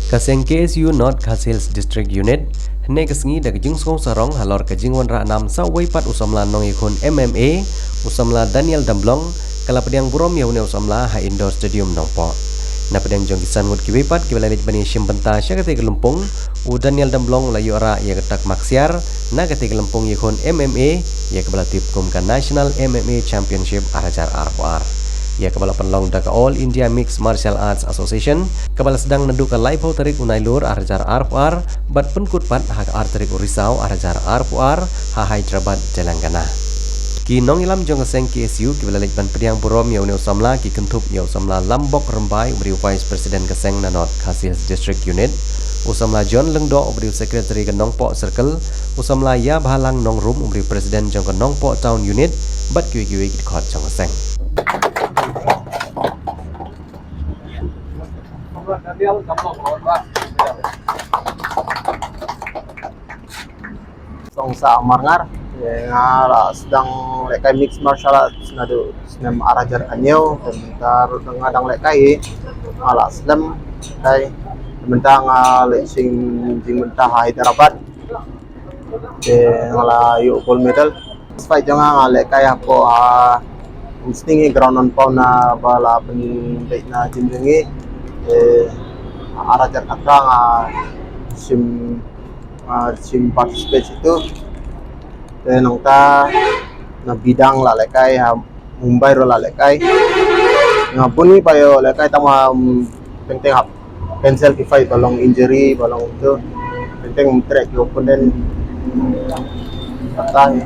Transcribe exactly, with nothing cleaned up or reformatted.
Ka seng K S U North Khasi Hills District Unit hynne ka sngi da ka jingsngew sarong halor ka jingwanrah nam sa uwei pat u samla nongïakhun M M A, u samla Daniel Damblong, ka la pdiang burom ïa une u samla ha Indoor Stadium Nongpoh. Na pdeng jong ki san ngut kiwei pat kiba la leit ban ïashim bynta sha katei ka lympung, u Daniel Damblong u la ïoh rah ïa ka tak mark siar na katei ka lympung ïakhun M M A, ïa kaba la tip kum ka National M M A Championship ar hajar arphew ar, ïa kaba la pynlong da ka All India Mixed Martial Arts Association, kaba la sdang naduh ka laiphew tarik u Nailur ar hajar arphew ar bad pynkut pat ha ka ar tarik u Risaw ar hajar arphew ar ha Hyderabad, Telangana. Ki nongïalam jong ka seng K S U kiba la leit ban pdiang burom ïa une u samla ki kynthup ïa u samla Lambok Rymbai uba dei u Vice President ka seng na North Khasi Hills District Unit, u samla John Lyngdoh uba dei u Secretary ka Nongpoh Circle, u samla Ïabhalang Nongrum uba dei u President jong ka Nongpoh Town Unit bad kiwei kiwei ki dkhot jong ka seng. Song sa Marngar, nga la sdang lehkai mixed martial arts naduh snem ar hajar khathynñiew, te mynta ruh nga dang lehkai hi, nga la slem lehkai, mynta nga leit shim jingmyntoi ha Hyderabad. Te nga la ïoh gold medal. Fight jong nga nga lehkai hapoh ha Umsning hi ground on paw na ba la pynbeit na gym jong ngi. Te ar hajar khathynriew nga shim, nga shim participate itu. Te nangta na bidang la lehkai ha Mumbai ruh la lehkai. Nga bun hi ba ïoh lehkai tang ma, um, teng teng hap cancel ki fight ba long injury ba long tu. Teng teng um trek ki opponent. Kata hi.